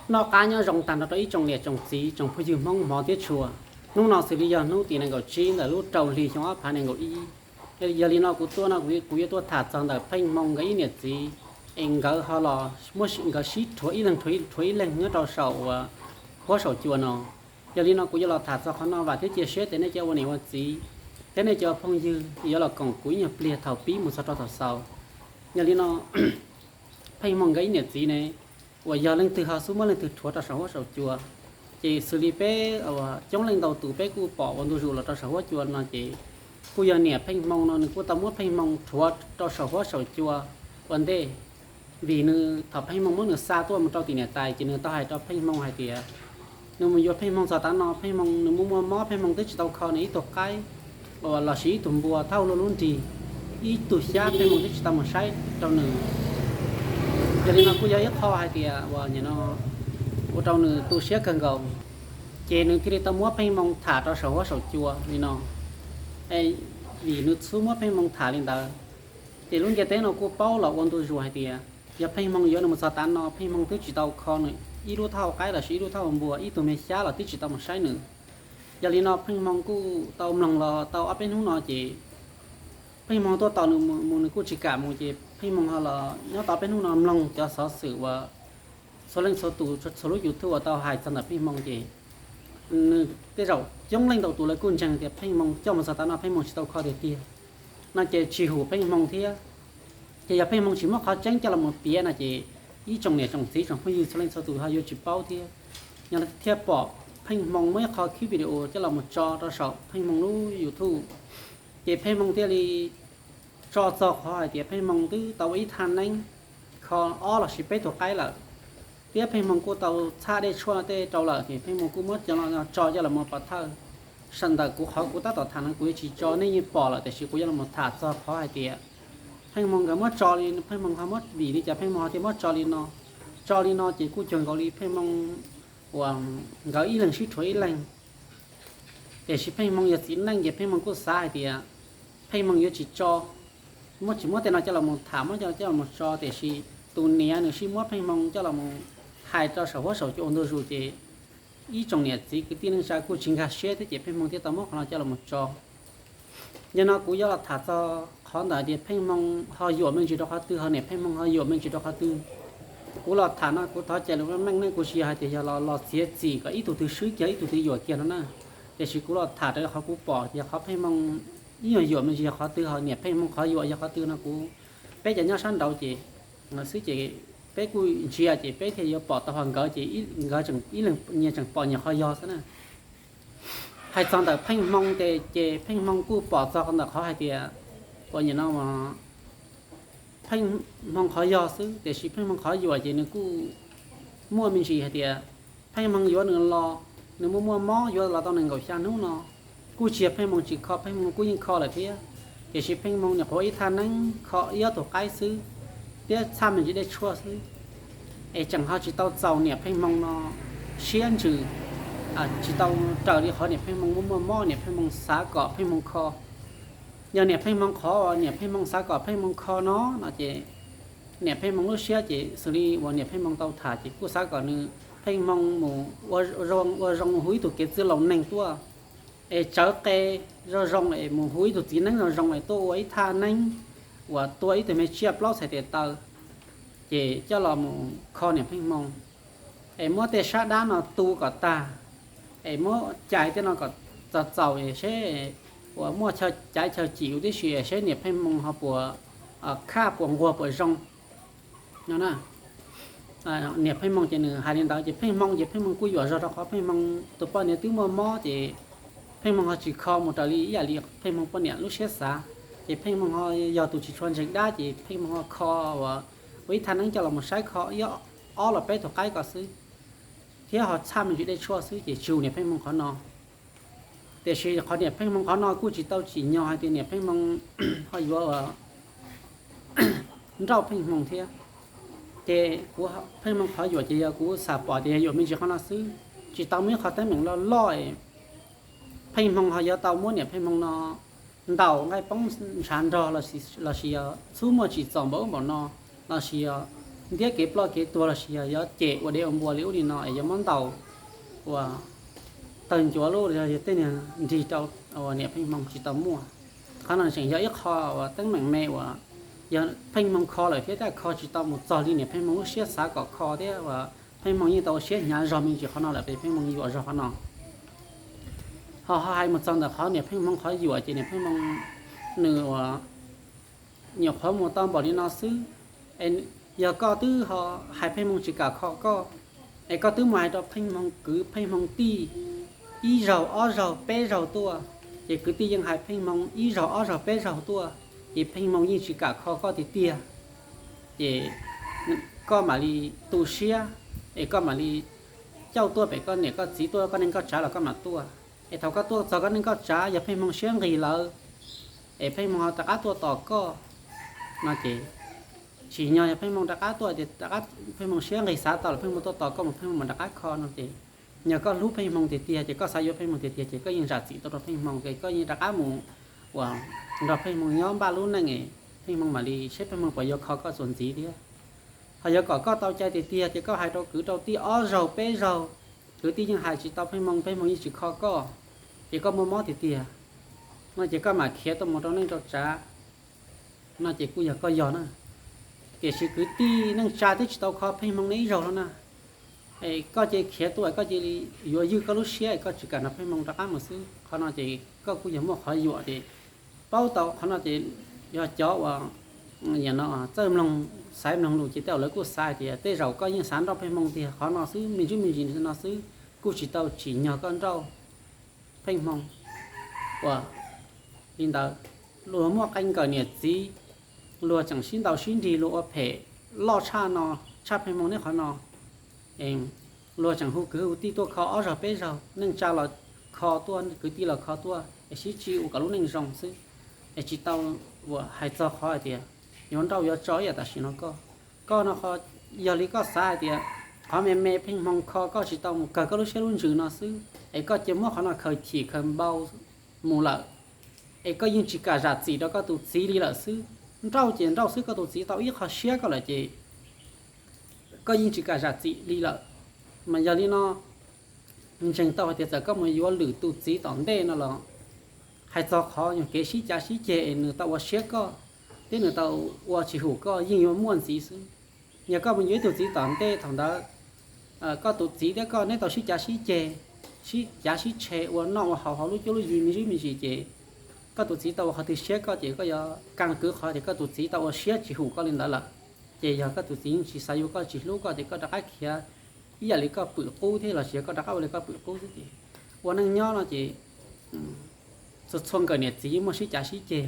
Noj qab nyob zoo tag nrho rau ib tsoom niam tsoom txiv tsoom phooj ywg Hmoob hmov thiab tshua. Hnub no xws li yog hnub tim nees nkaum tsib ntawm lub rau hli xyoo ob phav nees nkaum ib. Yog li no kuv tuaj no kuv yuav tuaj tham txog ntawm Pheej Hmoo nkawd ib niam txiv, es nkawd ho los muab nkawd sib rhuav ib leeg rhuav ib leeg nyob rau saum uas huab saum cua no. Yog li no kuv yuav los tham txog qhov no vam thiab cia siab tias nej cov ua niam ua txiv thiab nej cov phooj ywg yuav los koom kuv ib nyuag pliag thaum pib mus txog rau thaum xaus. Yog li no Pheej Hmoo nkawd ib niam txiv ne, uas yog leej twg ho xub muab leej twg rhuav rau saum huab saum cua, ces xws li peb coob leej ntau tus peb kuj pom ua ntu zus los rau saum huab cua no ces kuj yog niam Pheej Hmoo no nws kuj tau muab Pheej Hmoo rhuav rau saum huab saum cua ua ntej. Vim nws thaum Pheej Hmoo muab nws xa tuaj mus rau tim niam tais ces nws tau hais rau Pheej Hmoo hais tias nws mus yuav Pheej Hmoo txog tav no, Pheej Hmoo nws muaj muaj mob, Pheej Hmoo twb tsis tau kho nws ib tug qaib uas los sis ib tug npua thauj luaj lub nrig, ib tug xyab Pheej Hmoo twb tsis tau mus saib rau nws. Yog li no kuj yog ib qho hais tias uas nim no ua rau nws tu siab kawg nkaus, ces nws thiaj li tau muab Pheej Hmoo tham rau saum huab saum cua li no. Vim nws xub muab Pheej Hmoo tham li ntawd, ces lub ntiaj teb no kuj paub los ua ntu zus hais tias yog Pheej Hmoo yuav nws mus txog tav no, Pheej Hmoo twb tsis tau kho nws ib lub thauj qaib los sis ib lub thauj npua, ib tug me xyab los twb tsis tau mus saib nws. Yog li no Pheej Hmoo kuj tau mloog los tau ob peb hnub no ces Pheej Hmoo tuaj tos nws mus nws kuj tsis kam mus ces Pheej Hmoo ho los nyob tau ob peb hnub no mloog cov xov xwm uas txhua leej txhua tus txhua lub YouTube uas tau hais txog ntawm Pheej Hmoo ces nws tej zaum coob leej ntau tus lawv kuj ntseeg tias Pheej Hmoo coj mus txog tav no Pheej Hmoo tsis tau kho tiag tiag no ces tsis hum Pheej Hmoo thiab. Ces yog Pheej Hmoo tsis muab qhov tseeb coj los mus piav no ces ib tsoom niam tsoom txiv tsoom phooj ywg txhua leej txhua tus ho yuav tsis paub thiab. Yog thiaj pom Pheej Hmoo muab ib qho clip video coj los mus tso rau saum Pheej Hmoo lub YouTube, ces Pheej Hmoo thiaj li tso txog qhov hais tias Pheej Hmoo twb tau ua ib thaj neeb kho ob los sis peb tug qaib lawm, thiab Pheej Hmoo kuj tau txhaj dej tshuaj tej rau lawm ces Pheej Hmoo kuj muab cov no tso coj los mus pov thawj. Sawv ntawm kuv qhov kuv tab tom tham no kuv yuav tsis tso, nej yeej pom lawm tiam sis kuv yuav los mus tham txog qhov hais tias Pheej Hmoo nkawd muab tso li, Pheej Hmoo ho muab vim li cas Pheej Hmoo ho thiaj muab tso li no. Tso li no ces kuj cuag nkaus li Pheej Hmoo uas nkawd ib leeg sib rhuav ib leeg. Tiam sis Pheej Hmoo yog txiv neej ces Pheej Hmoo kuj xav hais tias Pheej Hmoo yuav tsis tso, muab tsis muab tej no coj los mus tham, muab coj los mus tso, tiam sis tus niam nws sib muab Pheej Hmoo coj los mus hais rau saum huab saum cua ua ntu zus ces ib tsoom niam txiv kwv tij neej tsa kuj tsis nkag siab thiab ces Pheej Hmoo thiaj tau muab qhov no coj los mus tso. Yog no kuv yuav los tham txog qhov ntawm tias Pheej Hmoo ho yuam me ntsis rau qhov twg, ho niam Pheej Hmoo ho yuam me ntsis rau qhov twg. Kuv los tham no kuv thov cai lus meej ne, kuv tsis yog hais tias yog los los txiav txim kom ib tug twg swb kiag ib tug twg yuam kiag no na. Tiam sis kuv los tham raws li qhov kuv pom yog qhov Pheej Hmoo ib nyuag yuam me ntsis yog qhov twg, ho niam Pheej Hmoo qhov yuam yog qhov twg no kuv, peb cov nyob sab nraud ces xwb ces peb kuj ntsia ces peb thiaj yuav pom tau, ho nkawd ces nkawd tseem ib leeg nyias tseem pom nyias qhov yog xwb na. Hais txog ntawm Pheej Hmoo ces ces Pheej Hmoo kuj pom txog ntawm qhov hais tias uas nim no Pheej Hmoo qhov yog xwb, tiam sis Pheej Hmoo qhov yuam ces nws kuj muaj me ntsis hais tias Pheej Hmoo yuav nws los, nws muaj muaj mob yuav los tau nees nkaum xya hnub no, kuj tsis yog Pheej Hmoo tsis kho, Pheej Hmoo kuj yeej kho lawm thiab. Tiam sis Pheej Hmoo nyuam qhuav ib thaj neeb kho ib ob tug qaib xwb, thiab txhaj me ntsis dej tshuaj xwb, es tseem ho tsis tau txaus niam Pheej Hmoo no siab ntsws, tsis tau raws li qhov niam Pheej Hmoo muaj muaj mob niam Pheej Hmoo xav kom Pheej Hmoo kho. Yog niam Pheej Hmoo qhov niam Pheej Hmoo xav kom Pheej Hmoo kho no no ces niam Pheej Hmoo lub siab ces xws li uas niam Pheej Hmoo tau tham ces kuj xav kom nws Pheej Hmoo mus ua zoo ua zoo hu ib tug kev txwj laus neeg tuaj, es tsawv qe zoo zoo es mus hu ib tug txiv neeb zoo zoo es tuaj ua ib thaj neeb uas tua ib tug me tsiaj plaub txhais tes taw, ces coj los mus kho niam Pheej Hmoo, es muab tej sab dab no tu kom tag, es muab cais tej no kom txaus txaus es seb uas muaj chaw caiv chaw cim huv tib si es seb niam Pheej Hmoo ho puas khaj puas nquag puas zoo no na. Niam Pheej Hmoo ces nws hais li ntawd ces Pheej Hmoo ces Pheej Hmoo kuj yuam zog rau qhov Pheej Hmoo tus poj niam twb muaj mob ces Pheej Hmoo ho tsis kho mus raws li ib yam li Pheej Hmoo poj niam lub siab xav, ces Pheej Hmoo ho yog tus tsis tshua ntseeg dab ces Pheej Hmoo ho kho uas ua ib thaj neeb coj los mus saib kho ib ob los peb tug qaib ko xwb, thiab ho txhaj me ntsis dej tshuaj xwb ces tsis hu niam Pheej Hmoo qhov no. Tiam sis qhov niam Pheej Hmoo qhov no kuj tsis tau tsim nyog hais tias niam Pheej Hmoo ho yuav nrauj Pheej Hmoo thiab. Ces kuv Pheej Hmoo qhov yuam ces yog kuv xam pom tias yog yuam me ntsis qhov no xwb, tsis tau muaj ib qho teeb meem loj loj Pheej Hmoo ho yuav tau muab niam Pheej Hmoo no ntaus nqaij poob ntshav nrog los sis yog txhub muaj tsim txom npaum ub npaum no, los sis yog ntiab kev ploj kev tuag los sis yog yuav cem ua dev ua npua li ub li no es yuav muab ntaus ua tawg ncuav lub, yog tej niag nrig rau niam Pheej Hmoo tsis tau muaj. Qhov no tseem yog ib qho uas teeb meem me uas yog Pheej Hmoo kho lawm thiab, tab kho tsis tau mus txog li niam Pheej Hmoo lub siab xav kom kho thiab uas Pheej Hmoo yeej tau ua siab hnyav zog me ntsis qhov no lawm, ces Pheej Hmoo yuam zog qhov no. Ho ho hais mus txog ntawm qhov niam Pheej Hmoo qhov yuam ces niam Pheej Hmoo nws uas nyuam qhuav mus tau npaum li no xwb. Yog koj twb ho hais Pheej Hmoo tsis kam kho koj, es koj twb mus hais rau Pheej Hmoo kwv Pheej Hmoo tij ib zaug ob zaug peb zaug tuaj, ces kwv tij yeej hais Pheej Hmoo ib zaug ob zaug peb zaug tuaj, ces Pheej Hmoo yeej tsis kam kho koj tiag tiag. Ces koj mam li tu siab, es koj mam li cauj tuaj pem koj niam koj txiv, tuaj koj neej koj tsav los koj mam tuaj. Es thaum koj tuaj txog koj neej koj tsav yog Pheej Hmoo siab nqis lawm, es Pheej Hmoo ho rov qab tuaj tos koj no ces tsim nyog yog Pheej Hmoo rov qab tuaj tias rov qab Pheej Hmoo siab nqis xav tau los Pheej Hmoo tuaj tos koj mus Pheej Hmoo mam rov qab kho no ces, yog koj hlub Pheej Hmoo tiag tiag ces koj xav yuav Pheej Hmoo tiag tiag ces koj yeej zam txim tau rau Pheej Hmoo, ces koj yeej rov qab mus uas nrog Pheej Hmoo nyob npaj lub neej, Pheej Hmoo mam li seb Pheej Hmoo puas yuav kho koj txuas ntxiv thiab. Ho yog kom koj tau cai tiag tiag ces koj hais rau kwv rau tij ob zaug peb zaug, kwv tij yeej hais tsis tau Pheej Hmoo, Pheej Hmoo yeej tsis kho koj, ces koj muaj mob tiag tiag no ces koj mam khiav tuaj mus rau neej rau tsav no ces kuj yog koj yog na. Tiam sis kwv tij neej tsa twb tsis tau kho Pheej Hmoo ne ib zaug los na, es koj cia li khiav tuaj, koj cia li yuav ywj koj lub siab es koj tsis kam nrog Pheej Hmoo rov qab mus xwb. Qhov no ces koj kuj yog muaj qhov yuam ces paub tau qhov no ces yog cov uas txawj mloog, xaiv mloog lus ces tej zaum lawv kuj xav tias tej zaum koj yeej xav nrauj Pheej Hmoo tiag. Qhov no xwb me ntsis me ntsis no xwb kuj tsis tau tsim nyog koj nrauj Pheej Hmoo ua li ntawd. Luag muaj qee nkawm niam txiv, luag tseem sib ntaus sib nrig, luag ua phem loj tshaj no, tshaj Pheej Hmoo neb qhov no, luag tseem hu kwv hu tij tuaj kho ob zaug peb zaug, neej tsa los kho tuaj, kwv tij los kho tuaj es sib tsis ua kom lub neej zoo xwb, es tsis tau uas hais txog qhov hais tias yuav nrauj yuav tso ib yam tam sim no koj. Koj no qhov, yog li koj xav hais tias qhov me me Pheej Hmoo kho koj tsis tau mus kawg koj lub siab lub ntsws no xwb, es koj cia muab qhov no khaws chim khaws npau mus lawm, es koj yeej tsis kam zam txim rau koj tus txiv li lawm xwb. Nrauj ces nrauj xwb, koj tus txiv tau ib qho siab koj lawm ces koj yeej tsis kam zam txim li lawm. Mas yog li no, ntseeg tau hais tias txawm koj mus yuav lwm tus txiv tom ntej no los, hais txog qhov yog kev sib cav sib ceg es nws tau ua siab koj thiab nws tau ua tsis hum koj yeej yuav muaj ntxiv xwb. Yog koj mus yuav ib tug txiv tom ntej, thaum ntawd koj tus txiv thiab koj neb tau sib cav sib ceg, sib cav sib tshe ua noj ua haus hauv lub cuab lub yig me ntsis me ntsis ces koj tus txiv tau ua qhov twg siab koj ces koj yuav kag kwv qhov tias koj tus txiv tau ua siab tsis hum koj li ntawd lawm. Ces yog koj tus txiv yeej tsis xav yuav koj, tsis hlub koj ces koj rov qab khiav ib yam li koj pwm qub thiab los sis yog koj rov qab ua li koj pwm qub xwb ces ua neej nyob no ces txhua txhua nkawm niam txiv yeej muaj sib cav sib ceg.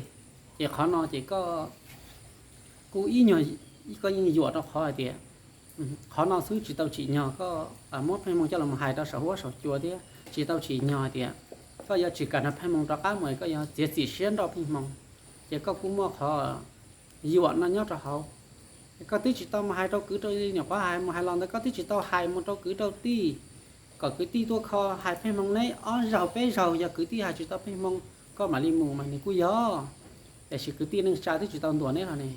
Ces qhov no ces koj kuj ib nyuag, koj yeej yuam rau qhov hais tias qhov no xwb tsis tau tsim nyog koj muab Pheej Hmoo coj los hais rau saum huab saum cua thiab tsis tau tsim nyog hais tias koj yuav tsis kam nrog Pheej Hmoo rov qab mus, koj yuav txiav txim siab nrauj Pheej Hmoo. Ces koj kuj muaj qhov yuam no nyob rau hauv. Koj twb tsis tau mus hais rau kwv rau tij, nyuam qhuav hais mus hais los ntawd koj twb tsis tau hais mus rau kwv rau tij kom kwv tij tuaj kho, hais Pheej Hmoo neb ob zaug peb zaug, yog kwv tij hais tsis tau Pheej Hmoo koj mam li mus mas nws kuj yog. Tiam sis kwv tij neej tsa twb tsis tau ntuas neb los ne.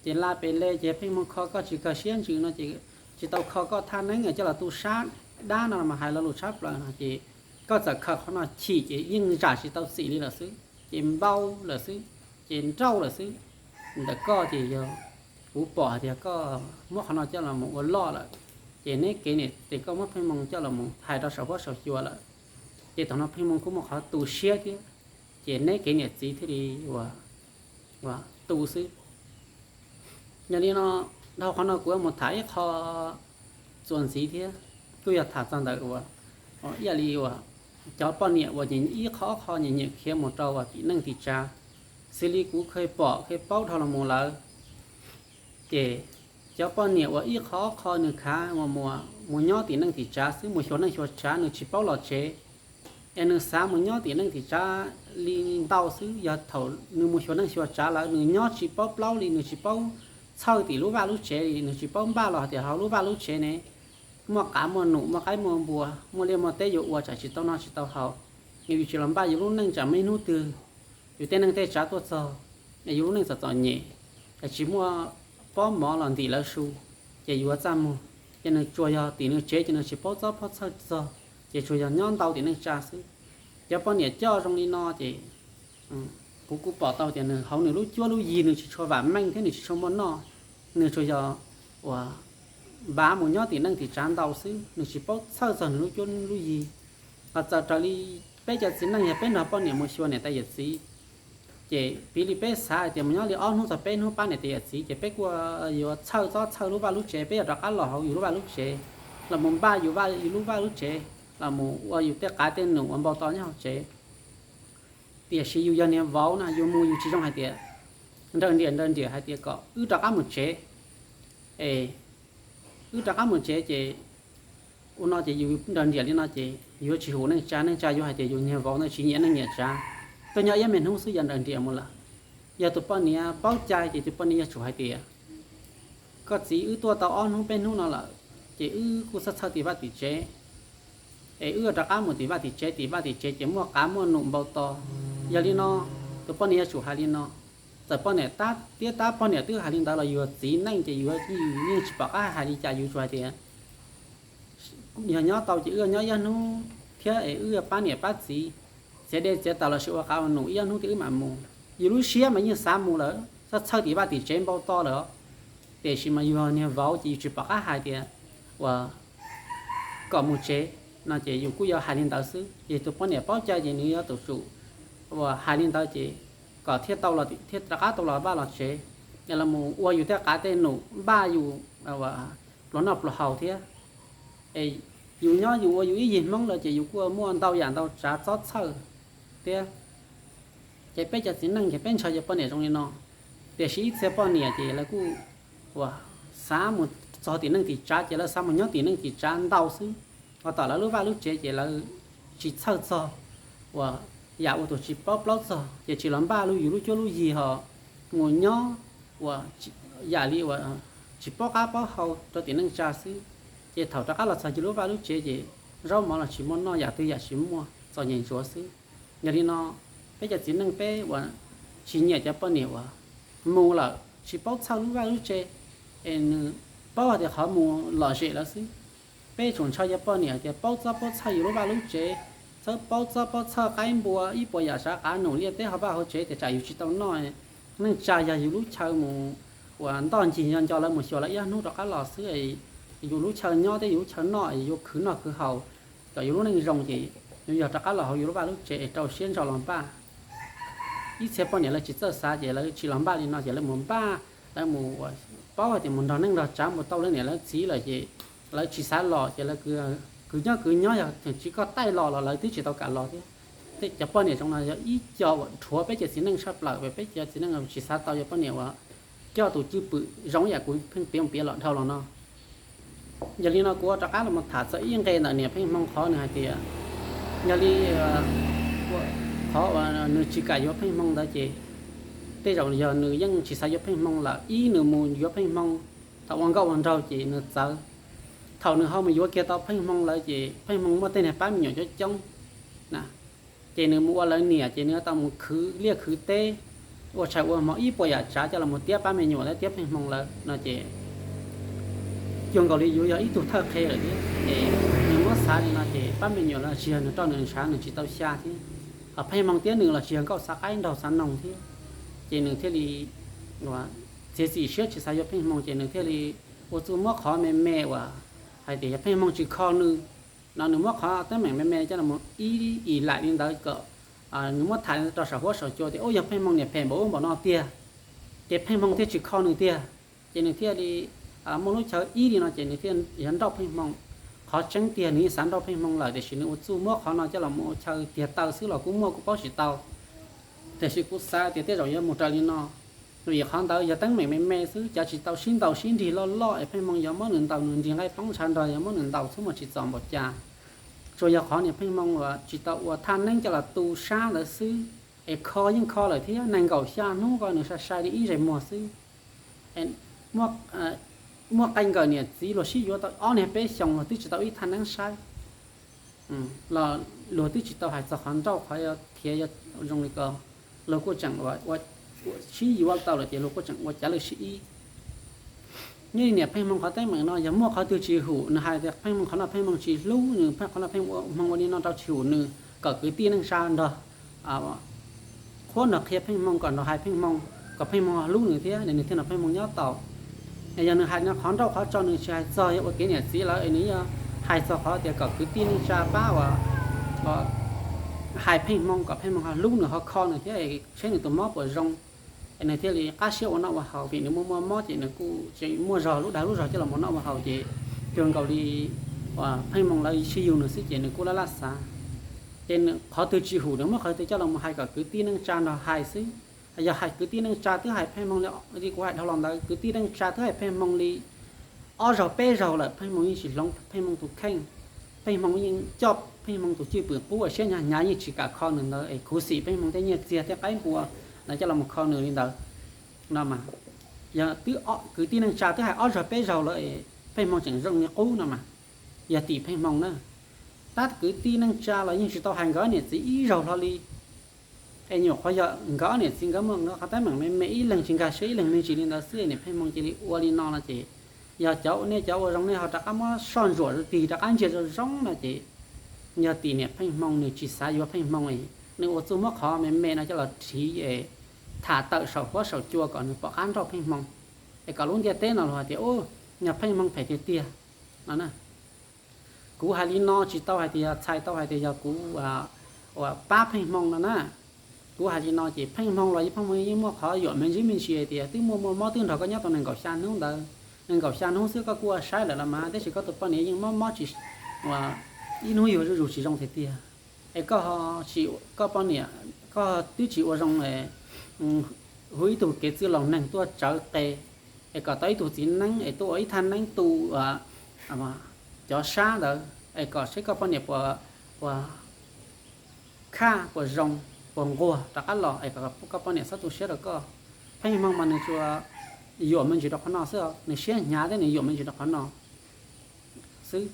Ces la pem le ces Pheej Hmoo kho koj tsis kawg siab ntsws no ces tsis tau kho koj thaj neeb coj los tu sab dab no mas hais lo lus tshab plaws no ces koj txawm khaws qhov no chim ces yeej zam tsis tau txim li lawm xwb, ces npau lawm xwb, ces nrauj lawm xwb. Ntawm koj ces yog kuv pom hais tias koj muab qhov no coj los mus ua loj lawm, ces neb kev niam txiv koj muab Pheej Hmoo coj los mus hais rau saum huab saum cua lawm, ces thaum no Pheej Hmoo kuj muaj qhov tu siab thiab, ces neb kev niam txiv thiaj li ua tu xwb. Yog li no, dhau qhov no kuv yuav mus tham ib qho txuas ntxiv thiab, kuj yog tham txog ntawm uas ib yam li uas cov poj niam uas ib qho ob qho nyiam nyiam khiav mus rau uas tim neej tim tsav, xws li kuv kheev pom kheev paub dhau los mus lawm, ces cov poj niam uas ib qho ob qho nws khav uas mus nyob tim neej tim tsav xwb, mus xyuas neej xyuas tsav, nws tsis paub los tsev, es nws xav mus nyob tim neej tim tsav li ntau xwb. Yog thaum nws mus xyuas neej xyuas tsav lawm nws nyob tsis paub plaub li, nws tsis paub txhawj tim lub vaj lub tsev li, nws tsis paub npaj los tias hauv lub vaj lub tsev ne muaj qav muaj num, muaj qaib muaj npua, muaj liaj muaj teb yuav ua tsam tsis tau noj tsis tau haus, yus tsis los npaj yus lub neej tsam muaj ib hnub twg yus tej neej tej tsav tuaj txog, yus lub neej txom txom nyem, tsis muaj pob mov los ntim lawv su, ces yuav txaj muag. Ces nws tsuas yog tim nws tsev ces nws tsis paub txob paub txhawj txog, ces tsuas yog nyob ntau tim neej tsa xwb. Cov poj niam coj zoo li no ces kuv kuj pom tau tias nws hauv nws lub cuab lub yig nws tsis tshua vam meej thiab nws tsis tshua muaj noj. Nws tsuas yog uas npav mus nyob tim neej tim tsav ntau xwb, nws tsis paub txhawj txog nws lub cuab lub yig. Los txawm raws li peb cov txiv neej yog peb nrog poj niam mus xyuas niam tais yawm txiv, ces piv li peb xav hais tias mus nyob li ob hnub txog peb hnub pab niam tais yawm txiv ces peb kuj yuav txhawj txob txhawj lub vaj lub tsev, peb yuav rov qab los hauv yus lub vaj lub tsev, los mus npaj yus vaj yus lub vaj lub tsev, los mus ua yus tej qav tej num uas npau taws nyob hauv tsev. Tiam sis yus yog niag vauv na, yus mus yus tsis zoo hais tias nrawm nriam nrawm nriam hais tias kom wb rov qab mus tsev, es wb rov qab mus tsev ces ua no ces yus nrawm nriam li no ces yuav tsis hum neej tsa, neej tsa yuav hais tias yus niag vauv ntawd tsis nyiam neej nyiam tsav, tuaj nyob ib me hnub xwb yuav nrawm nriam mus lawm. Yog tus poj niam paub cai ces tus poj niam yuav tsum hais tias koj txiv, wb tuaj tau ob hnub peb hnub no lawm, ces wb kuj txhawj txhawj tim vaj tim tsev, es wb rov qab mus tim vaj tim tsev, tim vaj tim tsev ces muaj qav muaj num npau taws. Yog li no, tus poj niam yuav tsum hais li no. Txawm poj niam tab tiab tab poj niam twb hais li ntawd los yus txiv neej ces yus yeej tsis pom qab hais li cas, yus tsuas hais tias yog nyob tau ces wb nyob ib hnub thiab es wb pab niam pab txiv txiav dej txiav taws los sis ua qav ua num ib ob hnub thiab wb mam mus. Yus lub siab mas yeej xav mus lawm, txhawj txhawj tim vaj tim tsev npau taws lawm, tiam sis mas yus niag vauv ces yus tsis pom qab hais tias uas kom mus tsev no ces yus kuj yuav hais li ntawd xwb. Ces tus poj niam paub cai ces nws yuav tsum uas hais li ntawd ces kom thiaj tau los, thiaj rov qab tau los vaj los tsev, es los mus ua yus tej qav tej num npaj yus pluas noj pluas haus thiab. Es yus nyob yus ua yus ib yig Hmoob lawm ces yus kuj muaj ntau yam ntau tsav txob txhawj thiab. Ces peb cov txiv neej ces peb ntshaw cov poj niam zoo li no, tiam sis ib txhia poj niam ces lawv kuj uas xav mus txog tim neej tim tsav ces lawv xav mus nyob tim neej tim tsav ntau xwb. Ua tom lawv lub vaj lub tsev ces lawv tsis txhawj txog uas yam uas tus tsis paub plaub txog ces tsis los npaj yus lub cuab lub yig ho mus nyob uas yam li uas tsis paub qab paub hau rau tim neej tsa xwb. Ces thaum rov qab los txog yus lub vaj lub tsev ces zaub mov los tsis muaj noj, yam twg yam tsis muaj, txom nyem ntsuav xwb. Yog li no, peb cov txiv neej peb uas tsis nyiam cov poj niam uas mus lawm tsis paub txhawj lub vaj lub tsev, es nws paub hais tias qhov mus lom zem lawm xwb. Peb tsum ntshaw cov poj niam tias paub txob paub txhawj yus lub vaj lub tsev, txawb paub txob paub txhawj qaib npua ib puas yam tsav qav num liaj teb hauv vaj hauv tsev tias tsam yus tsis tau noj. Neej tsa yog yus lub chaw mus uas ntoj ncig nco nco lawv mus xyuas lawv ib ob hnub rov qab los xwb. Yus lub chaw nyob thiab yus lub chaw noj yuav khwv noj khwv haus kom yus lub neej zoo ces yus yog rov qab los hauv yus lub vaj lub tsev es rau siab ntso los npaj. Ib txhia poj niam lawv tsis txawj xav ces lawv tsis los npaj li no ces lawv mus npaj, lawv mus uas paub hais tias mus nrog neej nrog tsav mus tau lawv niam lawv txiv lawm ces lawv tsis xav los ces lawv kwv nyob kwv nyob, yog tsis koj taij los los lawv twb tsis tau kam los thiab. Cov poj niam zoo no yog ib co uas rhuav peb cov txiv neej tshaj plaws, peb cov txiv neej tsis xav tau cov poj niam uas coj tus cwj pwm zoo yam kuv pheej piav piav los dhau los no. Yog li no kuv rov qab los tham txog ib nqe ntawm niam Pheej Hmoo qhov nws hais tias, yog li qhov uas nws tsis kam yuav Pheej Hmoo ntawd ces tej zaum yog nws yeej tsis xav yuav Pheej Hmoo lawm. Ib, nws mus yuav Pheej Hmoo thaum ua nkauj ua nraug ces nws txawv. Thaum nws ho mus yuav kiag tau Pheej Hmoo lawm ces Pheej Hmoo muaj tej niag pab me nyuam coob coob na, ces nws mus ua lawv niam ces nws tau mus khwv liaj khwv teb, ua tshais ua hmo ib puas yam tsav coj los tiab pab me nyuam thiab tiab Pheej Hmoo lawm no ces cuag nkaus li yuav yog ib tug thawj qhe lawm thiab. Ces nws muab xav li no ces pab me nyuam los tsis yog nws roj nws ntshav nws tsis tau xya thiab, ho Pheej Hmoo tiab nws los tsis yog nkauj xav qaib nraug xav noog thiab. Ces nws thiaj li txiav txim siab tsis xav yuav Pheej Hmoo ces nws thiaj li ua txuj muab qhov me me uas hais tias yog Pheej Hmoo tsis kho nws no, nws muab qhov teeb meem me me coj los ib ib laim li ntawd kom nws muab tham rau saum huab saum cua tias ub yog Pheej Hmoo niam phem npaum ub npaum no tiag, ces Pheej Hmoo thiaj tsis kho nws tiag. Ces nws thiaj li muaj lub chaw ib li no ces nws thiaj yog nrauj Pheej Hmoo. Qhov tseeb tiag nws yeej xav nrauj Pheej Hmoo lawm tiam sis nws ua txuj muab qhov no coj los ua chaw tiag taw xwb los kuj muaj kuv paub tsis tau. Tiam sis kuv xav tias tej zaum yuav mus raws li no, vim qhov ntawd yog teeb meem me me xwb, cov tsis tau sib ntaus sib nrig loj loj es Pheej Hmoo yuav muab nws ntaus nws nrig nqaij poob ntshav nrog yuav muab nws ntaus xwb mas tsis txom npaum cas. Tsuas yog qhov niam Pheej Hmoo uas tsis tau ua thaj neeb coj los tu sab ntawd xwb, es kho yeej kho lawm thiab, nees nkaum xya hnub ko nws sai sai li ib zes muag xwb. Muaj qee nkawm niam txiv luag sib yuav tau ob niag peb xyoos luag twb tsis tau ib thaj neeb saib. Los luag twb tsis tau hais txog qhov nrauj qhov khiav zoo li ko, luag kuj tseem sib yuav tau lawm ces luag kuj tseem ua cav lwj sib ib. Nyob li niam Pheej Hmoo qhov teeb meem no yog muaj qhov twg tsis hum nws hais tias Pheej Hmoo qhov no Pheej Hmoo tsis hlub nws, Pheej Hmoo qhov no Pheej Hmoo ua li no rau tsis hum nws, kom kwv tij neej tsa nrog qhuab nrog qhia Pheej Hmoo, kom nrog hais Pheej Hmoo, kom Pheej Hmoo hlub nws thiab nws thiaj nrog Pheej Hmoo nyob tau. Yog nws hais no qhov nrauj qhov tsaus nws tsis hais txog yuav ua kev niam txiv lawm, nws yog hais txog qhov tias kom kwv tij neej tsa pab uas hais Pheej Hmoo kom Pheej Hmoo ho hlub nws ho kho nws thiab, saib nws tus mob puas zoo, es nws thiaj li qab siab ua noj ua haus. Vim nws muaj muaj mob ces nws kuj tseem muaj zog lub dag lub zog coj los mus noj ua haus ces cuag nkaus li Pheej Hmoo lawv sib yug nws xwb ces nws kuj laj laj xav. Ces qhov twg tsis hum nws muab qhov twg coj los mus hais kom kwv tij neej tsa nrog hais xwb. Yog hais kwv tij neej tsa twb hais Pheej Hmoo li, li kuv hais dhau los ntawd, kwv tij neej tsa twb hais Pheej Hmoo li ob zaug peb zaug lawm, Pheej Hmoo yeej tsis hloov Pheej Hmoo tus kheej. Pheej Hmoo yeej coj Pheej Hmoo tus cwj pwm qub uas siab hnyav hnyav yeej tsis kam kho nws ntawd es khuv xim Pheej Hmoo tej nyiaj txiag thiab qaib npua no coj los mus kho nws li ntawd no mas. Yog twb kwv tij neej tsa twb hais ob zaug peb zaug lawm es Pheej Hmoo tseem zoo li qub no mas, yog tim Pheej Hmoo na. Tab kwv tij neej tsa los yeej tsis tau hais nkawd niam txiv ib zaug hlo li. Es nyuam qhuav yog nkawd niam txiv nkawd muaj nkawd qhov teeb meem me me, ib leeg tsis nkag siab ib leeg me ntsis li ntawd xwb, niam Pheej Hmoo cia li ua li no no ces, yog cov nej cov ua zoo nej ho rov qab muab soj ntsuam tig rov qab ntsia zoo zoo no ces, yog tim niam Pheej Hmoo nws tsis xav yuav Pheej Hmoo, nws ua txuj muab qhov me me no coj los rhiv es tham tawm saum huab saum cua kom nws pom qab nrauj Pheej Hmoo, es kom lub ntiaj teb no los hais tias, u, yog Pheej Hmoo phem tiag tiag no na. Kuv hais li no tsis tau hais tias yog txhais tau hais tias yog kuv uas pab Pheej Hmoo no na. Kuv hais li no ces Pheej Hmoo los Pheej Hmoo yeej muaj qhov yuam me ntsis me ntsis hais tias twb muaj muaj mob twb nrog koj nyob tau nees nkaum xya hnub ntawd, nees nkaum xya hnub xwb koj kuj ua saib lawm los mas, tab sis koj tus poj niam yeej mob mob tsis, uas ib hnub yuav zuj zus tsis zoo tiag tiag. Es koj, koj poj niam koj twb tsis ua zoo hu ib tug kev txwj laus neeg tuaj tsawv qe, es kom tau ib tug txiv neeb es tuaj ua ib thaj neeb tu cov sab ntawd, es kom saib koj poj niam puas, puas khaj puas zoo, puas nquag rov qab los es kom koj poj niam txhob tu siab rau koj. Pheej Hmoo mas nws tsuas yuam me ntsis rau qhov no xwb, nws siab hnyav thiab nws yuam me ntsis rau qhov no xwb.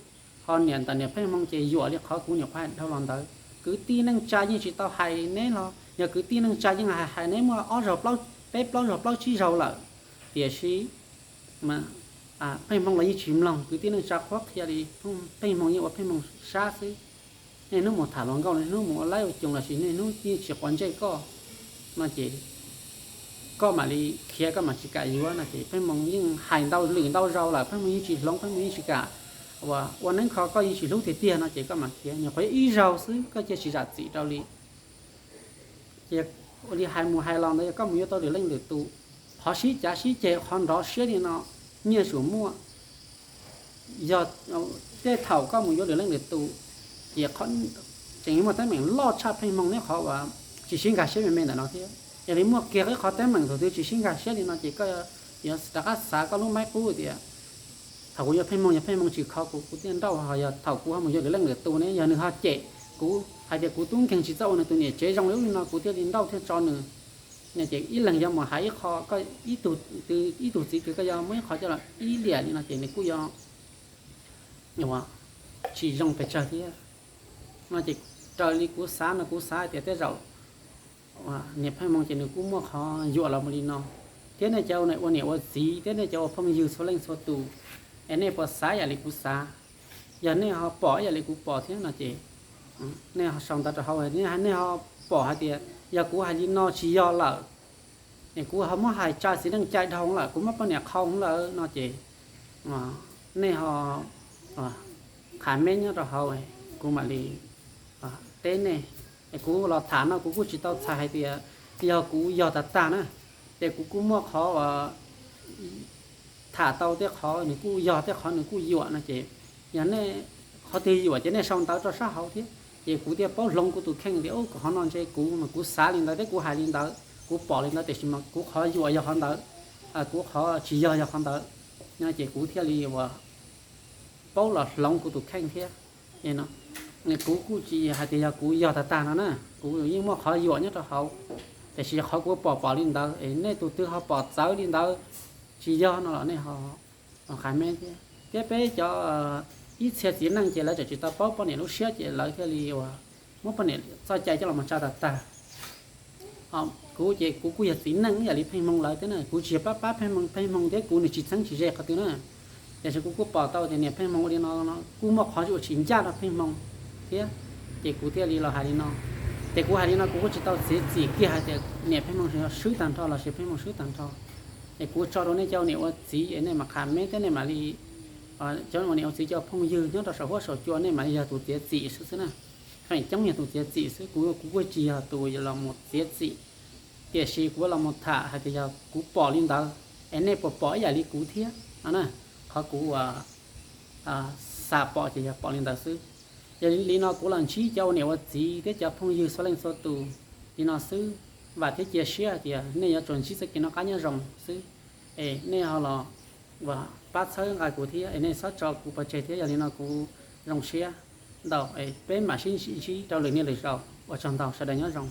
Ho niam ntawm niam Pheej Hmoo ces yuam li qhov kuv nyuam qhuav hais dhau los ntawd. Kwv tij neej tsa yeej tsis tau hais neb los yog kwv tij neej tsa yeej hais hais neb muaj ob zaug, peb plaub zaug plaub tsib zaug lawm, tiam sis Pheej Hmoo los yeej tsis mloog kwv tij neej tsa qhuab qhia li, Pheej Hmoo yeej ua Pheej Hmoo sab xwb. Niaj hnub mus tham hluas nkauj, niaj hnub mus ua laib ua coos lossis niaj hnub yeej tsis quav ntsej koj no ces koj mam li khiav, koj mam tsis kam yuav no ces Pheej Hmoo yeej hais ntau lwm ntau zaus lawm, Pheej Hmoo yeej tsis hloov, Pheej Hmoo yeej tsis kam ua neeb kho koj, yeej tsis hlub tiag tiag no ces koj mam khiav. Nyuam qhuav ib zaug xwb koj cia tsis zam txim rau li. Ces ua li hais mus hais los ntawd yog koj mus yuav tau lwm leej lwm tus, qhov sib cav sib ceg qhov nrov siab li no, nyiaj tsum muaj. Yog tej thaum koj mus yuav lwm leej lwm tus, ces tseem muaj teeb meem loj tshaj Pheej Hmoo neb qhov uas tsis sib nkag siab me me ntawm no thiab. Yog li muaj kiag ib qhov teeb meem thaum twg tsis sib nkag siab li no ces koj yuav rov qab xav koj lub maib qub tias, thaum kuv yuav Pheej Hmoo yog Pheej Hmoo tsis kho kuv, kuv thiaj nrauj, ho yog thaum kuv ho mus yuav lwm leej lwm tus ne, yog nws ho cem kuv hais tias kuv tub nkeeg tsis txawj ua nws tus niam tsev zoo li ub li no, kuv thiaj li nrauj thiaj tso nws. Ces ib leeg yuav mus hais ib qho, ib tug txiv twg koj yuav muab ib qho coj los ib liam li no ces nws kuj yuav tsis zoo pes tsawg thiab. No ces raws li kuv xav no kuv xav hais tias tej zaum niam Pheej Hmoo ces nws kuj muaj qhov yuam los mus li no, thiab nej cov ua niam ua txiv thiab nej cov ua phooj ywg txhua leej txhua tus, es nej puas xav ib yam li kuv xav? Yog nej ho pom ib yam li kuv pom thiab no ces nej sau ntawv rau hauv, nej ho pom hais tias yog kuv hais li no tsis yog lawm, es kuv ho muab hais tsa txiv neej cai dhau lawm, kuv muab poj niam qhau lawm no ces nej ho qha meb nyob rau hauv, kuv mam li teb nej. Kuv los tham no kuv kuj tsis tau txhais hais tias yog kuv yog tag tag na, ces kuv kuj muaj qhov tham tau tej qhov nws kuj yog, tej qhov nws kuj yuam no ces, yog nej qhov twg yuam ces nej sau ntawv rau sab hauv thiab, ces kuv thiaj paub hloov kuv tus kheej tias, u, qhov no ntshe kuv mas kuv xav li ntawd thiab kuv hais li ntawd, kuv pom li ntawd, tiam sis mas kuv qhov yuam yog qhov ntawd, kuv qhov tsis yog yog qhov ntawd. No ces kuv thiaj li uas paub los hloov kuv tus kheej thiab. Kuv kuj tsis hais tias yog kuv yog tag tag no na, kuv yeej muaj qhov yuam nyob rau hauv, tiam sis qhov kuv pom pom li ntawd es nej tus twg ho pom txawv li ntawd tsis yog no los nej ho qha meb thiab. Thiab peb cov ib txhia txiv neej ces lawv tseem tsis tau paub poj niam lub siab ces lawv thiaj li uas muab poj niam txoj cai coj los mus tsa tag tag. Kuv ces kuv kuj yog txiv neej ib yam li Pheej Hmoo lawv thiab na, kuv tsis yog pab pab Pheej Hmoo, Pheej Hmoo thiab kuv nws tsis txheeb tsis ze qhov twg na. Tiam sis kuv kuj pom tau tias niam Pheej Hmoo ua li no no kuj muaj qhov uas tsis ncaj rau Pheej Hmoo thiab, ces kuv thiaj li los hais li no. Ces kuv hais li no kuv kuj tsis tau txiav txim kiag hais tias niam Pheej Hmoo swb tag nrho lossis Pheej Hmoo swb tag nrho. Es kuv tso rau nej cov ua niam ua txiv es nej mam qha me thiab nej mam li, cov ua niam ua txiv cov phooj ywg nyob rau saum huab saum cua nej mam li yog tus txiav txim xwb xwb na. Feem coob yog tus txiav txim xwb, kuv kuv kuj tsis yog tus los mus txiav txim. Tiam sis kuv los mus tham hais tias yog kuv pom li ntawd es nej puas pom ib yam li kuv thiab no na. Qhov kuv uas xav pom ces yog pom li ntawd xwb. Yog li no kuv los ntsib cov ua niam ua txiv thiab cov phooj ywg txhua leej txhua tus li no xwb. Vam thiab cia siab hais tias nej yuav tsum ntsib txoj kev noj qab nyob zoo xwb. Es nej ho los pab txhawb nqa kuv thiab es nej txhob tso kuv pov tseg thiab. Yog li no kuv zoo siab ntau es peb mam sib ntsib rau lwm niaj lwm zaus. Ua tsaug ntau, sawv daws nyob zoo.